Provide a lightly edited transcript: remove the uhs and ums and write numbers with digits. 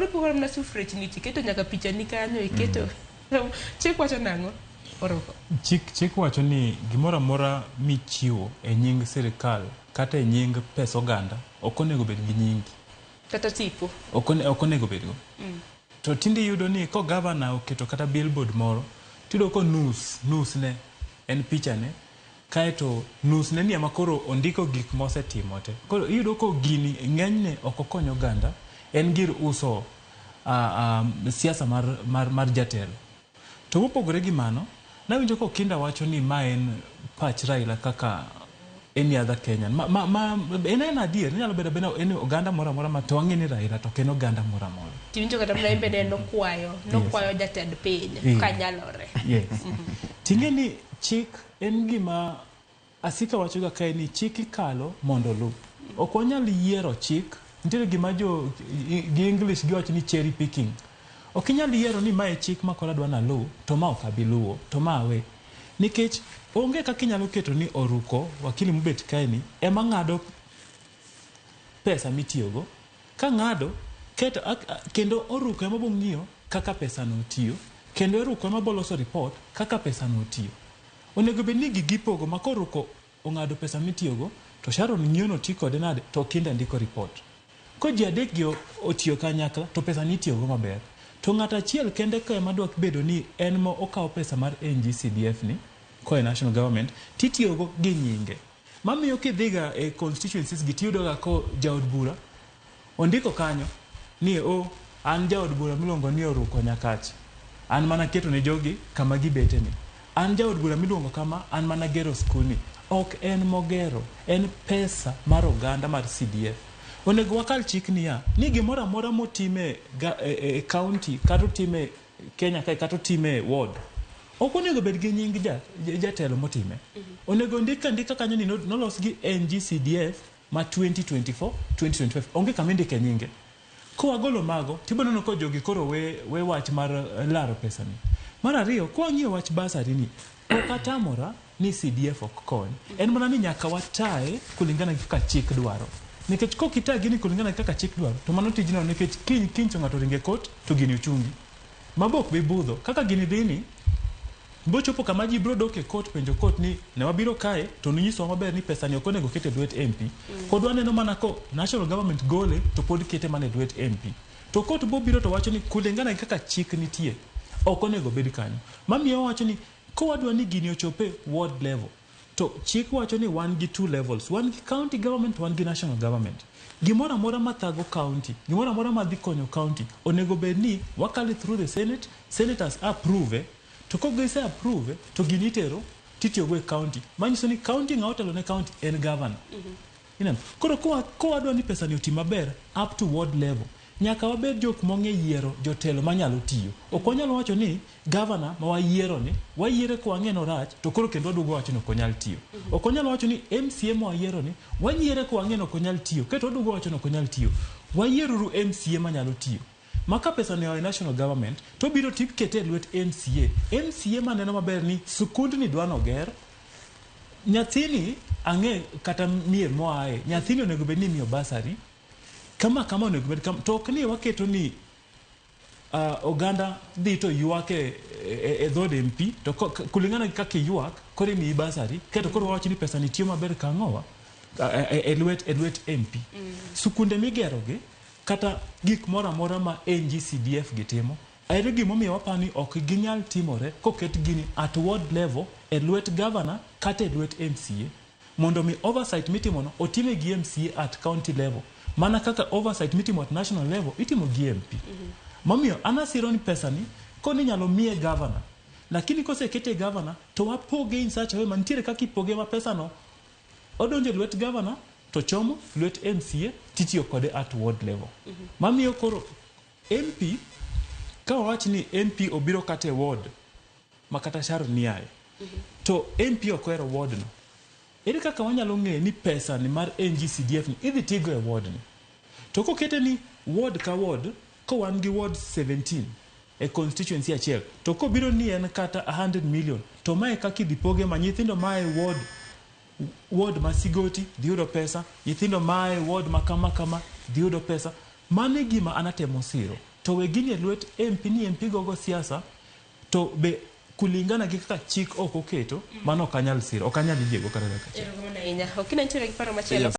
ipo mana sufrechni tiketo nyaka pichani kanyo iketo. Chik wacho nang'o? Oruko. Chik wacho ni gimoro amora michiwo e nying sirikal kata e nying pes oganda ok onego bed gi nyingi. Kata tipo. Ok onego bedgo. To tinde iyudo ni ko gavana oketo kata billboard moro, tiyudo ko nus ne en pichane, kaeto nus ne ni ema koro ondiko gik mosetimo te. Koro iyudo ko gini ng'enyne ok okony oganda, en gir uso siasa mar jatelo. To mopogore gi mano, nawinjo ka Okinda wacho ni ma en pach Raila kaka any other Kenyan. Ma en adier, inyalo bedo abeda en oganda moro amora ma to wang'e ni Raila to ok en oganda moro amora. Tiwinjo kata mana en bende nokwayo jatend piny kanyalore. Yes. Ting'e ni chik en gima Asika wacho ga kae ni chik ikalo mondo oluw. Ok wanyal yiero chik, nitiere gima jo gi English giwacho ni cherry picking. Ok inyal yiero ni mae chik ma koro adwa naluw to ma ok abi luwo to ma awe. Nikech onge kaka inyalo keto ni Oruko wakili mobet kae ni ema ng'ado pesa mitiyogo. Ka ng'ado keto kendo Oruko ema bo ng'iyo kaka pesa no otiyo kendo Oruko ema bo loso report kaka pesa no otiyo. Onego bed ni gigi ipogo ma koruko ong'ado pesa mitiyogo to Sharon ng'iyo ni oti kode nade to Okinda ndiko report. Ko ji adek gi otiyo kanyakla to pesa ni itiyogo maber. To ng'ato achiel kende ka ema dwa bedo ni en ma okawo pesa mar NGCDF ni koa e national government titiyogo gi nyinge. Mamiyo kidhiga e constituencies gi tiyudoga ko jaod bura ondiko kanyo ni o an jaod bura miluongo ni Oruko Nyakach. An mana keto ne jogi kama gibete ni. An jaod bura miluongo kama, an mana gero skul ni. Ok en mogero, en pesa mar oganda mar CDF. Onego wakal chik niya, ni gimoro amora motime e county kata otime Kenya kae kata otime ward, ok onego bed gi nying jatelo motime. Onego ndik andika kanyo ni nolos gi NGCDF ma 2024 2025. Onge kama indike nyinge. Kowagolo mago, tibiro neno ko jogi koro we wach mar laro pesa ni. Mar ariyo, kwang'iyo wach bursary ni, ok atamora ni CDF ok kony. En mana ni nyaka wataye kulingana gi kaka chik dwaro. Nikech kok ita gini kulingana gi kaka chik dwaro, to mano tijno nikech kiny kiny to ng'ato ringe court to gini ochungi. Mago ok bi budho. Kaka gini dhi ni, bochopo kama ji biro dok e court penjo court ni ne wabiro kae to nunyisowa maber ni pesa ni ok onego ket e lwet MP. Pod waneno mana ko national government gole to pod kete mana e lwet MP. To court bobiro to wacho ni kulingana gi kaka chik nitie, ok onego bed kanyo. Mamiyo wawacho ni kowadwa ni gini ochope ward level, to chik wacho ni wan gi two levels, wan gi county government, wan gi national government. Gimoro amora mathago county, gimoro amora madhi konyo county, onego bed ni wakale through the senate, senators approve, to kogise approve, to gini itero titiyogo e county. Manyiso ni county ng'a otelo ne county en governor. Ineno? Koro kowadwa ni pesa ni oti maber up to ward level, nyaka wabed jok mong'e yiero jotelo manyalo tiyo. Ok wanyal wacho ni governor ma wayiero ni, wayiere ka wang'e ni orach, to koro kendo waduogo wacho ni ok onyal tiyo. Ok wanyal wacho ni MCA ma wayiero ni, wayiere ka wang'e ni ok onyal tiyo, kaeto waduogo wacho ni ok onyal tiyo. Wayieruru MCA manyalo tiyo. Ma ka pesa ni oa e national government, to obiro tikete e lwet MCA. MCA maneno maber ni skundni dwa noger, nyathini ang'e kata mier moaye, nyathini onego bed ni imiyo bursary, kama kama onego bed kama, to ok ni waketo ni oganda dhi to ywak e dhod MP, to kulingana gi kaka iywak, koro imiyi bursary, kaeto koro wawacho ni pesa ni tiyo maber kang'owa e lwet MP. Sukunde migero gi, kata gik moro amora ma NGCDF gi timo, ere gimomiyo waparo ni ok ginyal timore koket gini at ward level e lwet governor kata e lwet MCA, mondo mi oversight mitimono otime gi MCA at county level, mana kaka oversight mitimo at national level itimo gi MP. Momiyo an asiro ni pesa ni koni inyalo miye governor, lakini kosekete e governor to wapoge in such a way mantiere kaka ipoge ma pesa no odonjo e lwet governor to chomo lwet MCA titiyo kode at ward level. Mamiyo koro MP ka wawach ni MP obiro kata e ward ma kata Sharon niaye, to MP ok ohero ward no. Ere kaka wanyalo ng'eyo ni pesa ni mar NGCDF ni idhi tigo e ward ni? To kokete ni ward ka ward, ka wan gi ward 17 e constituency achiel, to kobiro ni en kata 100 million, to mae kaka idhi poge ma nyithindo mae ward ma Sigoti dhi yudo pesa, nyithindo mae ward ma kama kama dhi yudo pesa. Mano e gima an atemo siro. To we gini e lwet MP ni MP gogo siasa to be kulingana gi kaka chik ok oketo, mano ok anyal siro, ok anyal yiego kata dakika achiel. Erokamano ahinya. Okina nitiere gi paro machielo. Yes.